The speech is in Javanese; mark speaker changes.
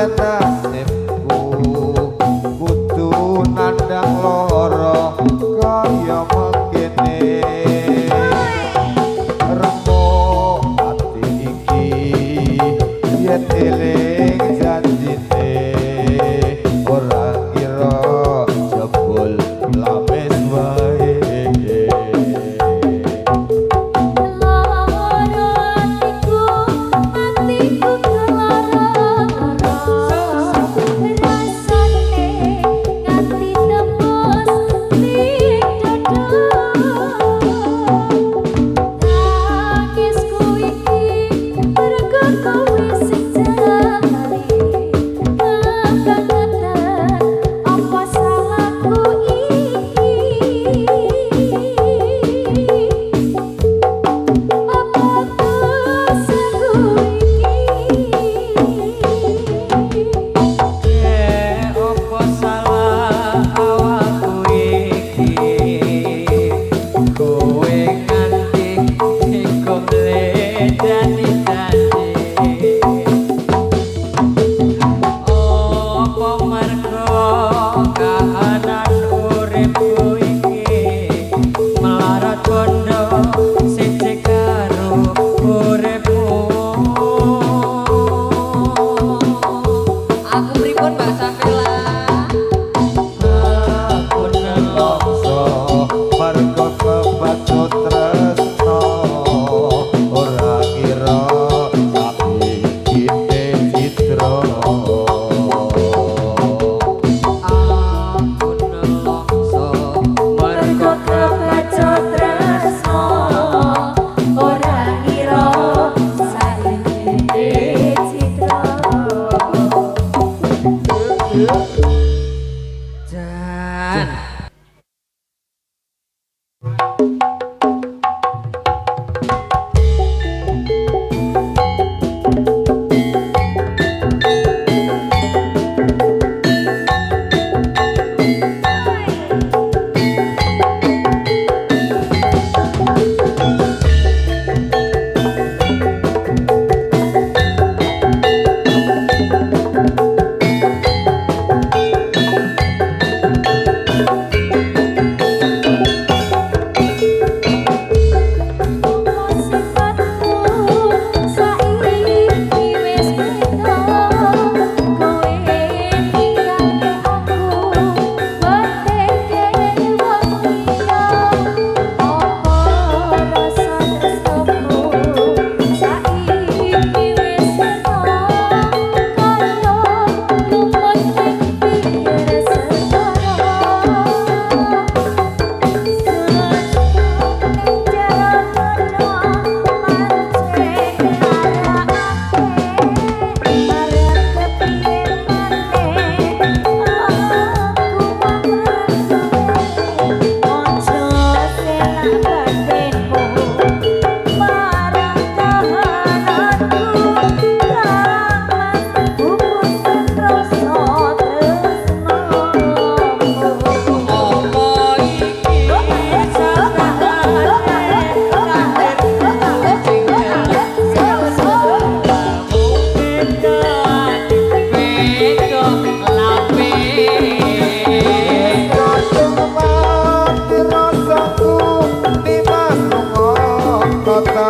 Speaker 1: Nasibku kudu nandang loro kaya mengkene. Remuk ati iki yen eling janjine, ora kira jebul lamis wae.
Speaker 2: Loro atiku, atiku kelara-lara, rasane nganti tembus ning dada. Tangisku iki mergo kowe sing lali, kebangetan apa salahku iki? Apa dosaku iki?
Speaker 3: Apa salah awakku iki? Kowe nganti iku mledani janji. Apa mergo kahanan uripku iki melarat bondo siji karo uripmu?
Speaker 4: Aku pripun Mbak Safila?
Speaker 1: Aku nelongso mergo kebacut tresno, ora kira saiki citra.
Speaker 3: Aku nelongso
Speaker 2: Mergo kebacut tresno, ora ngira saiki citra.
Speaker 3: Jan.
Speaker 2: Apa sifatmu saiki wis beda? Kowe ninggalke aku, wetenge wong liya. Apa rasa tresnoku saiki wis beda? Kaya lumut ning pinggir segara.
Speaker 3: Apa iki salahane takdirku sing beda lapis?
Speaker 1: Kadung mati rasaku nimas lunga kota.